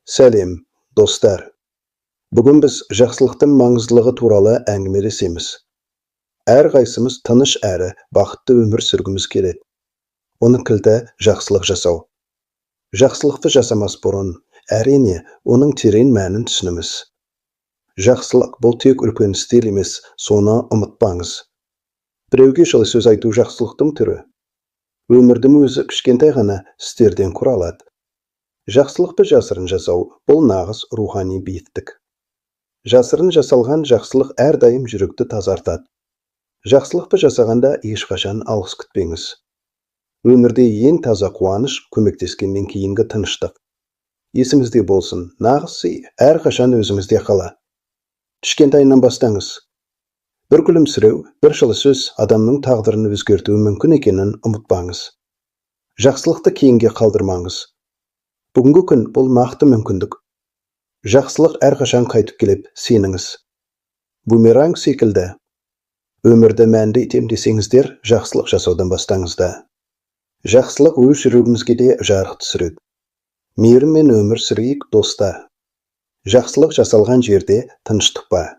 Сәлем, достар! Бүгін біз жақсылықтың маңыздылығы туралы әңгімелесеміз. Әрқайсымыз тыныш әрі бақытты өмір сүргіміз келеді. Оның кілті – жақсылық жасау. Жақсылықты жасамас бұрын, әрине, оның терең мәнін түсінеміз. Жақсылық – бұл тек үлкен істер емес, соны ұмытпаңыз. Біреуге жылы сөз айту – жақсылықтың түрі. Өмірдің өзі кішкентай ғана істерден құралады. Жақсылықты жасырын жасау – бұл нағыз рухани биіктік. Жасырын жасалған жақсылық әрдайым жүректі тазартады. Жақсылықты жасағанда ешқашан алғыс күтпеңіз. Өмірде ең таза қуаныш – көмектескеннен кейінгі тыныштық. Есіңізде болсын, нағыз сый әрқашан өзіңізде қалады. Кішкентайынан бастаңыз. Бір күлімсіреу, бір жылы сөз адамның тағдырын өзгертуі мүмкін екенін ұмытпаңыз. Жақсылықты кейінге қалдырмаңыз. Бүгінгі күн – бұл нақты мүмкіндік. Жақсылық әрқашан қайтып келіп, сеніңіз. Бумеранг секілді. Өмірді мәнді етем десеңіздер, жақсылық жасаудан бастаңыздар. Жақсылық өз жүрегімізге де жарық түсіреді. Мейіріммен өмір сүрейік, достар. Жақсылық жасалған жерде тыныштық бар.